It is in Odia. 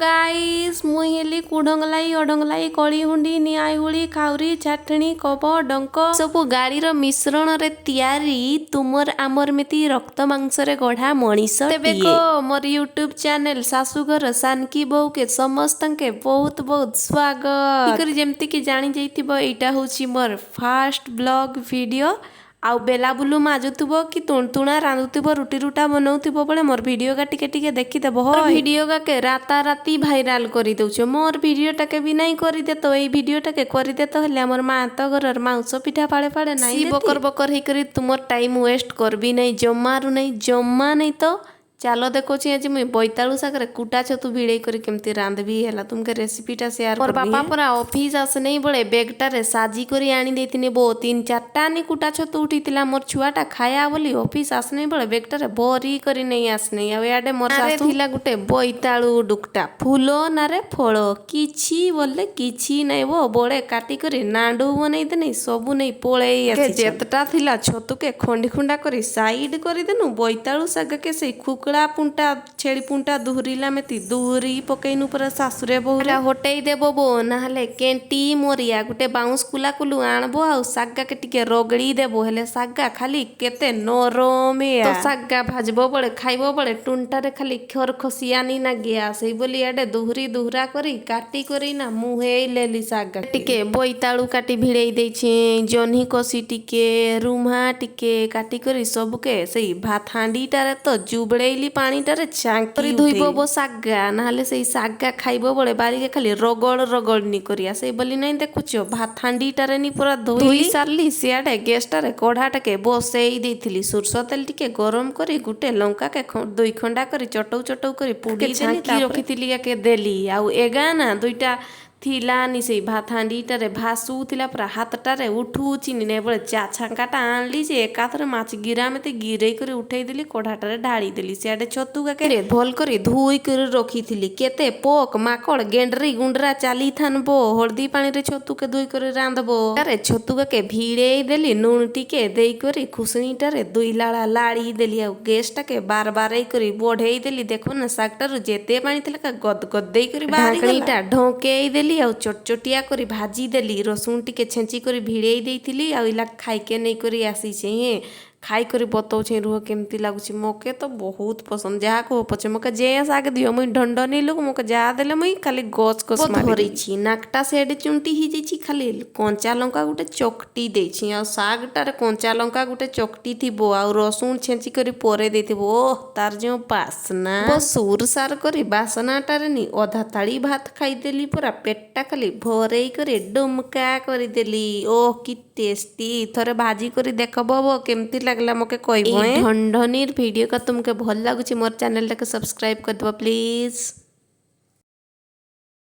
ଗାଇସ୍, ମୁଇଁ ହେଲି କୁଢଙ୍ଗଲାଇ, ଅଢଙ୍ଗଲାଇ, କଳିହୁଣ୍ଡି, ନିଆଁହୁଳି, ଖାଉରି, ଛାଟଣୀ, କବ, ଡଙ୍କ ସବୁ ଗାଳିର ମିଶ୍ରଣରେ ତିଆରି ତୁମର ଆମର ମେତି ରକ୍ତ ମାଂସରେ ଗଢା ମଣିଷ। ତେବେ ମୋର ୟୁଟ୍ୟୁବ ଚ୍ୟାନେଲ ଶାଶୁଘର ସାନକି ବୋଉକେ ସମସ୍ତଙ୍କେ ବହୁତ ବହୁତ ସ୍ୱାଗତ କରି। ଯେମିତିକି ଜାଣି ଯାଇଥିବ, ଏଇଟା ହଉଛି ମୋର ଫାଷ୍ଟ ବ୍ଲଗ ଭିଡ଼ିଓ। ଆଉ ବେଲା ବୁଲୁ ମାଜୁଥିବ କି ତୁଣତୁଣା ରାନ୍ଧୁଥିବ, ରୁଟି ରୁଟା ବନଉଥିବ ବେଳେ ମୋର ଭିଡ଼ିଓ ଟିକେ ଟିକେ ଦେଖିଦେବ। ଭିଡ଼ିଓ ଗାକେ ରାତାରାତି ଭାଇରାଲ କରିଦେଉଛ। ମୋର ଭିଡ଼ିଓଟାକେ ବି ନାଇଁ କରିଦେ ତ ଏଇ ଭିଡ଼ିଓଟାକେ କରିଦେ ତ। ହେଲେ ଆମର ମା ତ ଘରର ମାଉଁସ ପିଠା ଫାଳେ ଫାଳେ ନାଇଁ ବକର ବକର ହେଇକରି ତୁମର ଟାଇମ୍ ୱେଷ୍ଟ କରବି ନାଇଁ, ଜମାରୁ ନାଇଁ, ଜମା ନାଇଁ। ତ ଚାଲ ଦେଖୁଛି, ଆଜି ମୁଇଁ ବୋଇତାଳୁ ଶାଗରେ କୁଟା ଛତୁ ଭିଡ଼େଇ କରି କେମିତି ରାନ୍ଧବି ହେଲା, ତୁମକେ ରେସିପିଟା ସେୟାର। ମୋର ବାପା ପରା ଅଫିସ ଆସନେଇ ବେଳେ ବେଗଟାରେ ସାଜି କରି ଆଣି ଦେଇଥିନି ବୋ। ତିନି ଚାରିଟା ନି କୁଟା ଛତୁ ଉଠିଥିଲା। ମୋର ଛୁଆଟା ଖାଇବା ବୋଲି ଅଫିସ ଆସନେଇ ବେଳେ ବେଗଟାରେ ଭରି କରି ନେଇ ଆସିନେଇ। ଆଉ ଇଆଡ଼େ ମୋର ଶାଶୁ ଥିଲା ଗୋଟେ ବୋଇତାଳୁ ଡୁକଟା, ଫୁଲ ନାରେ ଫଳ କିଛି ବୋଲେ କିଛି ନାଇଁ ବୋ। ବଡ଼େ କାଟି କରି ନାଣ୍ଡୁ ବନେଇ ଦେନି, ସବୁ ନେଇ ପଳେଇ ଆସି। ଯେତେଟା ଥିଲା ଛତୁକେ ଖଣ୍ଡି ଖୁଣ୍ଡା କରି ସାଇଡ କରିଦେନୁ। ବୋଇତାଳୁ ଶାଗକେ ସେଇ ଖୁକଳା ପୁଣ୍ଟା, ଛେଳି ପୁଣ୍ଟା ଦୁହୁରିଲା ମେତି ଦୁହୁରି ପକେଇନୁ ପୁରା ଶାଶୁରେ ବୋହୁରେ। ହଟେଇ ଦେବ ବୋ, ନହେଲେ କେଣ୍ଟି ମରିଆ ଗୋଟେ ବାଉଁଶ କୁଲା କୁଲୁ ଆଣବ ଆଉ ଶାଗାକେ ଟିକେ ରଗଳି ଦେବ। ହେଲେ ଶାଗା ଖାଲି କେତେ ନରମ। ଶାଗା ଭାଜବ ବେଳେ, ଖାଇବ ବେଳେ ଟୁଣ୍ଟାରେ ଖାଲି ଖର ଖସିଆନି ନାଗିଆ। ସେଇ ବୋଲି ଇଆଡ଼େ ଦୁହୁରି ଦୁହୁରା କରି କାଟି କରି ନା ମୁହେଇ ଲେଲି ଶାଗା। ଟିକେ ବୋଇତାଳୁ କାଟି ଭିଡ଼େଇ ଦେଇଛେ, ଜହ୍ନି କଷି ଟିକେ, ରୁମା ଟିକେ କାଟି କରି ସବୁକେ ସେଇ ଭାତ ହାଣ୍ଡିଟାରେ ତ ଜୁବଡ଼େଇଲି, ପାଣିଟାରେ ଛାଙ୍କି ଧୋଇବ ବୋ ଶାଗା। ନହେଲେ ସେଇ ଶାଗା ଖାଇବ ବେଳେ ବାରିକେ ଖାଲି ରଗଡ଼ ରଗଡ଼ନି କରିବା। ସେଇ ବୋଲି ନାଇଁ ଦେଖୁଛ, ଭାତ ହାଣ୍ଡିଟାରେ ନି ପୁରା ଧୋଇ ସାରିଲି। ସିଆଡ଼େ ଗ୍ୟାସଟାରେ କଢ଼ାଟାକେ ବସେଇ ଦେଇଥିଲି। ସୋରିଷ ତେଲ ଟିକେ ଗରମ କରି ଗୋଟେ ଲଙ୍କାକେ ଦୁଇ ଖଣ୍ଡା କରି ଚଟଉ ଚଟଉ କରି ପୋଡ଼ି ଛାଙ୍କି ରଖିଥିଲି, ୟାକେ ଦେଲି। ଆଉ ଏଗା ନା ଦୁଇଟା ଥିଲାନି, ସେଇ ଭାତ ହାଣ୍ଡିଟାରେ ଭାସୁଥିଲା ପୁରା, ହାତଟାରେ ଉଠୁଛି ନି ବେଳେ ଚା ଛାଙ୍କାଟା ଆଣିଲି ଯେ ଏକାଥରେ ମାଛ ଗିରା ମେତେ ଗିରେଇ କରି ଉଠେଇଦେଲି, କଢ଼ାଟାରେ ଢାଳିଦେଲି। ସିଆଡ଼େ ଛତୁ ଗାକେ ଭଲ କରି ଧୋଇ କରି ରଖିଥିଲି। କେତେ ପୋକ ମାକଡ଼ ଗେଣ୍ଡରି ଗୁଣ୍ଡରା ଚାଲିଥାନ ବୋ, ହଳଦୀ ପାଣିରେ ଛତୁକେ ଧୋଇ କରି ରାନ୍ଧବ। ଆରେ ଛତୁ ଗାକେ ଭିଡ଼େଇ ଦେଲି, ଲୁଣ ଟିକେ ଦେଇକରି ଖୁସଣିଟାରେ ଦୁଇ ଲାଳା ଲାଳି ଦେଲି ଆଉ ଗ୍ୟାସଟାକେ ବାର ବାରେଇ କରି ବଢ଼େଇ ଦେଲି। ଦେଖ ନା, ଶାଗଟାରୁ ଯେତେ ପାଣି ଥିଲା ଗଦ ଗଦ ଦେଇକରି ଢାଙ୍କଣିଟା ଢଙ୍କେଇ ଦେଲି ଆଉ ଚଟଚଟିଆ କରି ଭାଜି ଦେଲି। ରସୁଣ ଟିକେ ଛେଞ୍ଚି କରି ଭିଡ଼େଇ ଦେଇଥିଲି। ଆଉ ଇଲା ଖାଇକେ ନେଇକରି ଆସିଛେ ହେଁ, ଖାଇକରି ବତଉଛେ ରୁହ କେମିତି ଲାଗୁଛି। ମକେ ତ ବହୁତ ପସନ୍ଦ। ଯାହା କୁହ ପଛେ, ମକେ ଯେ ଶାଗ ଦିଅ, ମୁଇଁ ଢଣ୍ଡନି ଲୋକ। ମକେ ଯାହା ଦେଲେ ମୁଇଁ ଖାଲି ଗଛ ଗଛ ଧରିଛି। ନାକଟା ସେଆଡ଼େ ଚୁଣ୍ଟି ହେଇଯାଇଛି। ଖାଲି କଞ୍ଚା ଲଙ୍କା ଗୋଟେ ଚକଟି ଦେଇଛି ଆଉ ଶାଗଟାରେ କଞ୍ଚା ଲଙ୍କା ଗୋଟେ ଚକଟି ଥିବ ଆଉ ରସୁଣ ଛେଞ୍ଚି କରି ପରେ ଦେଇଥିବ, ଓହ ତାର ଯେଉଁ ବାସ୍ନା, ସୁର ସାର କରି ବାସନାଟାରେ ନି ଅଧା ଥାଳି ଭାତ ଖାଇଦେଲି। ପୁରା ପେଟଟା ଖାଲି ଭରେଇ କରି ଡୁମକା କରିଦେଲି। ଓହ କି ଟେଷ୍ଟି! ଥରେ ଭାଜି କରି ଦେଖବ, କେମିତି ଲାଗଲା ମକେ କହିବ। ଢଣ୍ଡନିର ଭିଡ଼ିଓ କା ତୁମକେ ଭଲ ଲାଗୁଛି, ମୋର ଚ୍ୟାନେଲଟାକେ ସବସ୍କ୍ରାଇବ କରିଦେବ ପ୍ଲିଜ୍।